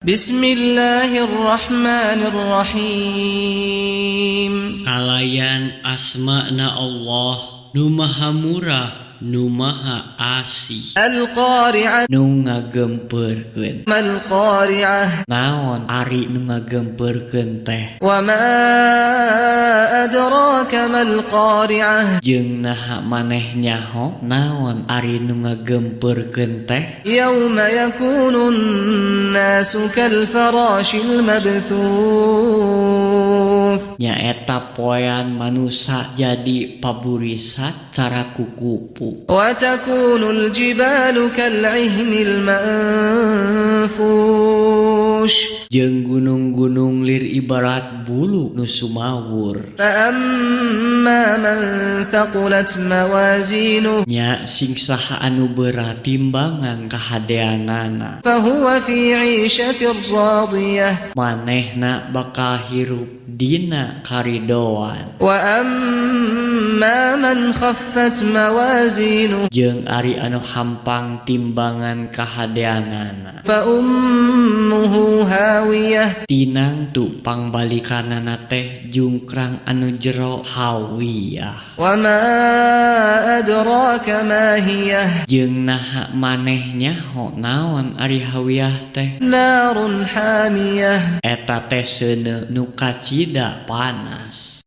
Bismillahirrahmanirrahim. Kalayan asmana Allah nu maha murah nu maha asih. Al-Qari'ah. Nu ngagemperkeun. Mal-Qari'ah. Naon ari nu ngagemperkeun teh? Wa ma adraka mal-Qari'ah. Jeung naha maneh nyaho naon ari nu ngagemperkeun teh? Yauma yakunun nasu kal farashil mabthuth. Nyaeta poean manusa jadi paburisat cara kukupu. Wa takunul jibalu kal ihnil manfush. Jeung gunung-gunung lir ibarat bulu nu sumawur. Fa amma man thaqulat mawazinuhu. Nya sing saha anu berat timbangan kahadeanana. Fa huwa fi 'ishatir radiyah. Manehna bakal hirup dina karidoan. Wa amma man khaffat mawazinuhu. Jeung ari anu hampang timbangan kahadeanana. Fa ummuhu hawiyah. Tinangtu pangbalikanana teh jungkrang anu jero hawiyah. Wa ma adraka ma hiyah. Jeung naha maneh nyaho naon ari hawiyah teh? Narun hamiyah. Eta teh seuneu nu kacida panas.